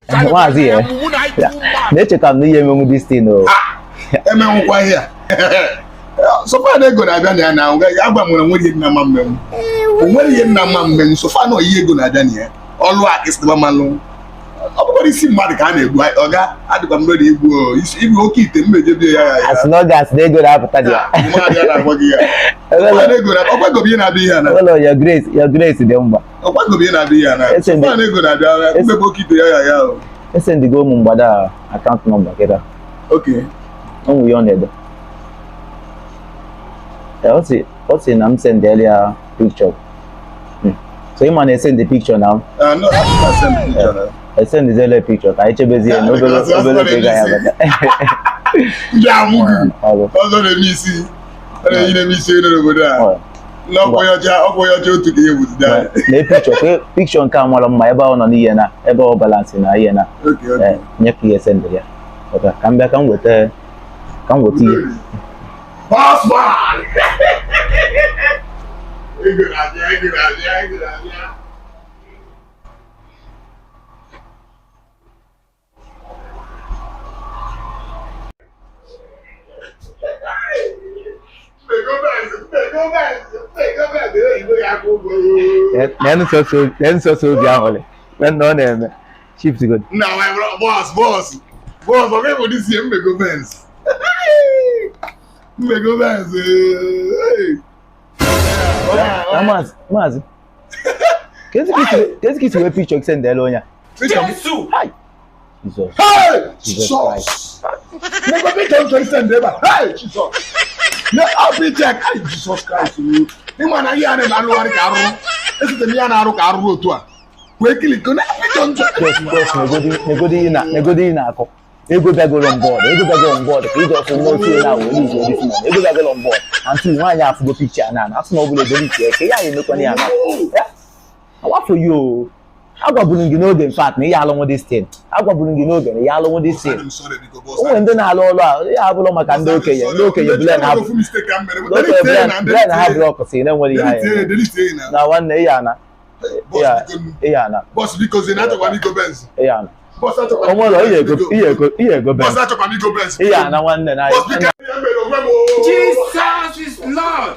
Maazị ya na-echeta m na ihe emenwu this thing o. Emenwukwa ihe a. So far na ego na-abịa na ya na agwa m nwere ihe nna ma mmenwu. O nwere ihe nna ma mmenwu so far na ihe ego na-abịa na ya. Ọlụ a kịsịba malụ. Ọ bụkwara isi mmadụ ka a na-egbu ọga adịkwa m ready igbu isi igbu oke ite mmejebie ya ya. As long as na ego na-apụta dị ya. Mmadụ ya na-agwa gị ya. Ọkwa ego bụ ihe na-abịa ihe a na. Ụlọ your grace dị mma. Ọkwa ego bụ ihe na-abịa ihe a na. So far na ego na-abịa mmegbu oke ite ya ya ya. Esendigo ụmụ mgbada akaụntụ nọmba kịta. Okay. Ụmụ ya ọ na-ede. Ọ sị na m sendịrị ya picture. So ị ma na-esend the picture now? No, I send the picture now. Esendizele picture ka anyị chebezie na obere obere oge ga ya bata. Ndị amụgụ ọzọ na-eme isi ọ na-eyi na-eme isi n'obodo a. Na ọkwa ya ọcha otu ka ihe bụzida. Na picture picture nke a mara mma ebe ọ nọ n'ihe na ebe ọ balansị na ihe na. Nye ka ihe sendịrị ya. Ka m bịa ka m weta ihe. Boss man! Ego na-abịa, ego na-abịa, ego na-abịa. Lee nsọsọ obi ahụ le na ọ na-eme shift go. Nna boss boss boss ọ ga-ebu this year mmego Benz. Mmego Benz. Na maazị kezi ka isi wee picture sendela onye a? Jesu! Hi! Jesus. Hey! Jesus! Nego picture m chọrọ send ebe a. Hey! Jesus! Ne ọ check. Hey, Jesus Christ. Ịma na ihe a na-alụgharị ka arụrụ. Esite m ihe a na-arụ ka arụrụ otu a. Wee kiliko na picture m chọrọ. Just negodi ị na-akọ. Ego bịagoro mbọọdụ, ego bịagoro mbọọdụ ka iji ọsọ n'otu na wee izu ori fún ego bịagoro mbọọdụ. Antị nwaanyị afụgo picture na asị na ọ bụla ebere ike ka ya emekwana ya na. Awafọ ya o. Agwaburu gị n'oge in fact na ihe alụnwụ this thing. Agwaburu gị n'oge na ihe alụnwụ this thing. O nwere ndị na-alụ ọlụ a ya abụrụ maka ndị okenye ndị okenye blen ha blen ha blọk si na-enwere ihe anyị na nwanne ihe ana ihe ana ihe ana onwere ihe ego Benz ihe ana nwanne na Jesus is Lord.